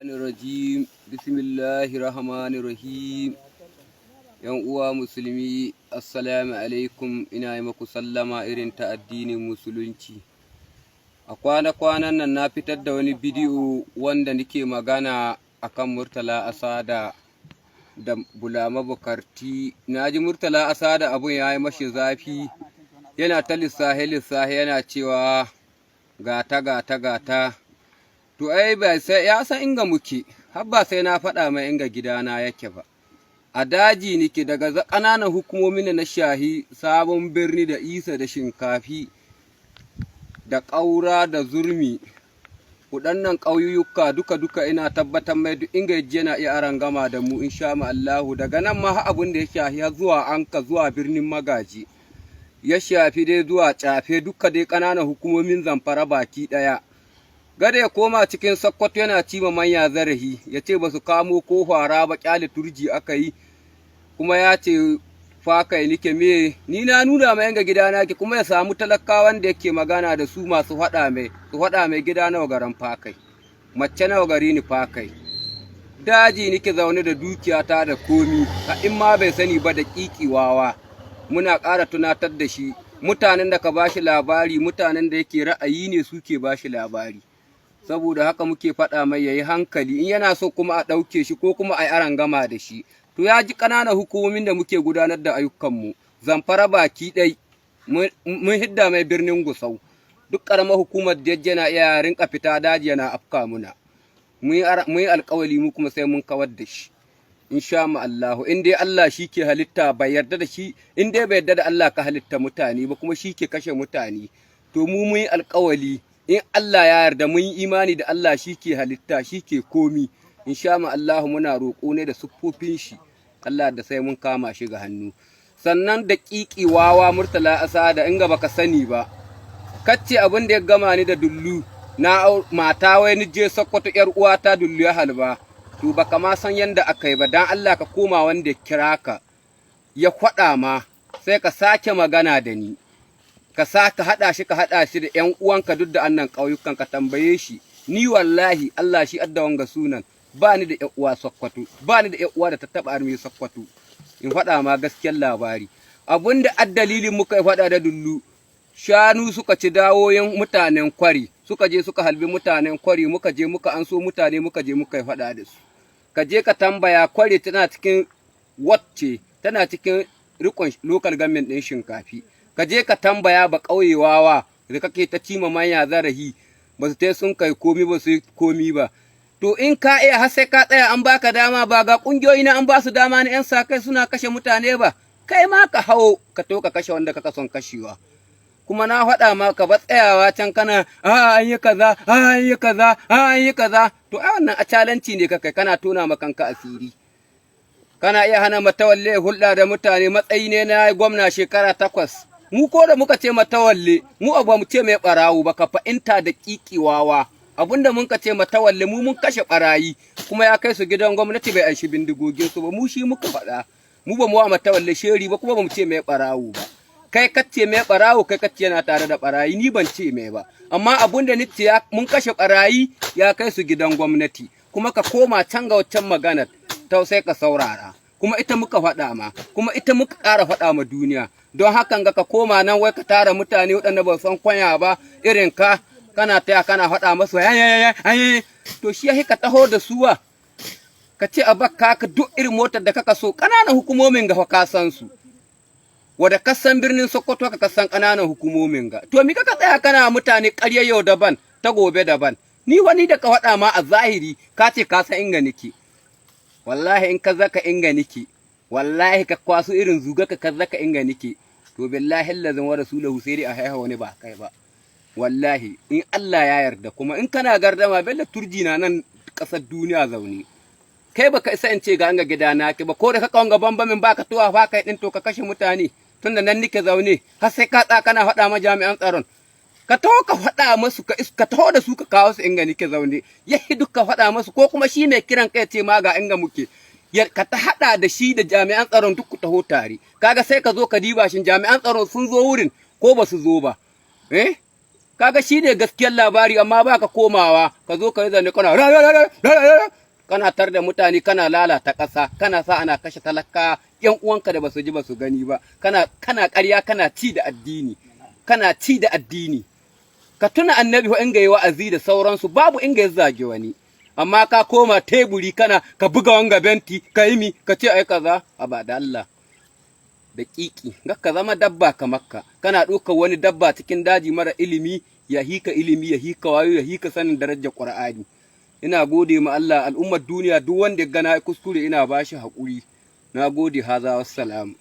Rajim. Bismillahir rahmanir rahim. Yan uwa musulmi, assalamu alaikum. Ina yi maku sallama irin ta addinin Musulunci. A kwana-kwanan nan na fitar da wani bidiyo wanda nake magana akan Murtala Asada da Bulama Bukarti. Na ji Murtala Asada abun ya yi mashi zafi, yana ta lissahe lissahe, yana cewa gata gata gata. To ai ba sai ya san inga muke, har ba sai na faɗa mai inga gidana yake ba. A daji nike, daga ƙananan hukumomin da na shahi Sabon Birni da Isa da Shinkafi da Ƙaura da Zurmi, waɗannan ƙauyuka duka duka, ina tabbatar mai duk inga yaje yana iya arangama da mu, insha Allahu. Daga nan ma har abin da ya shahi har zuwa Anka, zuwa Birnin Magaji, ya shafi dai zuwa Tsafe, duka dai ƙananan hukumomin Zamfara baki ɗaya. Gada ya koma cikin Sokoto yana cima manya zarahi, ya ce ba su kamo ko hwara ba, kyale Turji aka yi, kuma ya ce Fakai nike me. Ni na nuna mai ga gidana ke, kuma ya samu talakawan da yake magana da su masu faɗa mai, su faɗa mai gida nawa garan Fakai, mace nawa gari ni Fakai. Daji nike zaune da dukiyata da komi. A in ma bai sani ba, da ƙiƙiwawa muna ƙara tunatar da shi, mutanen da ka bashi labari, mutanen da yake ra'ayi ne suke bashi labari. Saboda haka muke faɗa mai yayi hankali. In yana so kuma a ɗauke shi ko kuma a yi arangama da shi, to ya ji ƙananan hukumomin da muke gudanar da ayyukanmu Zamfara baki ɗai, mun hidda mai Birnin Gusau, duk ƙaramar hukumar da yana iya rinka fita daji yana afka muna. Mun yi alƙawali, mu kuma sai mun kawar da shi, insha Allahu. In dai Allah shi ke halitta, bai yarda da shi, in dai bai yarda da Allah ka halitta mutane ba, kuma shi ke kashe mutane, to mu mun yi alƙawali, in Allah ya yarda, mun yi imani da Allah shi ke halitta, shi ke komi. Insha Allahu, muna roƙo ne da siffofin shi, Allah da sai mun kama shi ga hannu. Sannan da ƙiƙiwawa Murtala Asada, in ga baka sani ba, kacce abin da ya gama ni da Dullu na mata, wai ni je Sokoto, yar uwata Dullu ya halba, to baka ma san yanda aka yi ba. Dan Allah ka koma wanda ya kira ka ya faɗa ma, sai ka sake magana da ni. Ka sa ka haɗa shi, ka haɗa shi da ƴan uwanka duk da annan ƙauyukan, ka tambaye shi. Ni wallahi, Allah shi adda wanga sunan, ba ni da ƴan uwa Sokoto, ba ni da ƴan uwa da ta taɓa armi Sokoto. In faɗa ma gaskiyar labari, abinda addalilin muka faɗa da Dullu, shanu suka ci dawoyin mutanen Kwari, suka je suka halbi mutanen Kwari, muka je muka anso mutane, muka je muka yi faɗa da su. Ka je ka tambaya, Kwari tana cikin wacce tana cikin rikon local government ɗin Shinkafi. Ka je ka tambaya, ba ƙauyewawa da kake ta cima manya zarahi, ba su tai sun kai komi ba, su yi komi ba. To in ka iya, har sai ka tsaya an baka dama ba? Ga ƙungiyoyi na an ba su dama na 'yan sa kai suna kashe mutane ba, kai ma ka hau ka to ka kashe wanda kaka son kashewa. Kuma na faɗa ma ka ba tsayawa can kana a an yi kaza, a an yi kaza, a an yi kaza. To ai wannan a calanci ne ka kai, kana tona ma kanka asiri. Kana iya hana Matawalle hulɗa da mutane, matsayi ne na gwamna shekara 8. Mu ko da muka ce Matawalle, mu ba mu ce mai ɓarawo ba, ka fa'inta da ƙiƙiwawa. Abinda mun ka ce Matawalle, mu mun kashe ɓarayi, kuma ya kai su gidan gwamnati, bai anshi bindigogin su ba. Mu shi muka faɗa. Mu ba mu wa Matawalle sheri ba, kuma ba mu ce mai ɓarawo ba. Kai kace mai ɓarawo, kai kace yana tare da ɓarayi, ni ban ce mai ba. Amma abinda ni ce, mun kashe ɓarayi, ya kai su gidan gwamnati. Kuma ka koma can ga waccan maganar ta, sai ka saurara. Kuma ita muka faɗa ma, kuma ita muka ƙara faɗa ma duniya. Don hakan ga ka koma nan wai ka tara mutane waɗanda ba san kwanya ba irin ka, kana taya kana faɗa masu ya, to shi ya ka taho da suwa, ka ce a bakka ka duk irin motar da kaka so. Ƙananan hukumomin ga ka san su wadda kasan Birnin Sokoto, ka kasan ƙananan hukumomin ga. To mi kaka tsaya kana mutane ƙarya yau daban, ta gobe daban? Ni wani da ka faɗa ma a zahiri, ka ce ka san inga niki. Wallahi in ka zaka inga niki, wallahi ka kwaso irin zuga ka zaka inga niki, to billahi allazin wa rasulahu sai dai a haiha wani ba kai ba. Wallahi in Allah ya yarda, kuma in kana gardama, Bello Turji na nan ƙasar duniya zaune. Kai baka isa in ce ga an ga gidana ke ba, ko da ka wanga bambamin baka tuwa fa kai din, to ka kashe mutane tunda nan nike zaune, har sai ka tsaka kana faɗa ma jami'an tsaron. Ka taho ka faɗa masu, ka taho da su, ka kawo su inga nike zaune, yahi duk ka faɗa masu, ko kuma shi mai kiran kai ce ma ga inga muke, ka ta haɗa da shi da jami'an tsaron duk ku taho tare. Kaga sai ka zo ka diba shin jami'an tsaron sun zo wurin ko ba su zo ba. Eh. Kaga shi ne gaskiyar labari, amma ba ka komawa ka zo ka yi zane kana kana tar da mutane, kana lalata ƙasa, kana sa ana kashe talaka yan uwanka da basu ji basu gani ba, kana ƙarya, kana ci da addini, kana ci da addini. Ka tuna Annabi fa inga yi wa'azi da sauransu, babu inga ya zage wani, amma ka koma teburi kana ka buga wanga benti, ka yi mi, ka ce ai kaza. Aba da Allah da kiki, ka zama dabba kamar ka kana ɗaukar wani dabba cikin daji mara ilimi, ya hika ilimi, ya hika wayo, ya hika sanin darajar Qur'ani. Ina gode ma Allah. Al'ummar duniya, duk wanda ya gana kuskure, ina bashi haƙuri. Na gode. Haza, wassalam.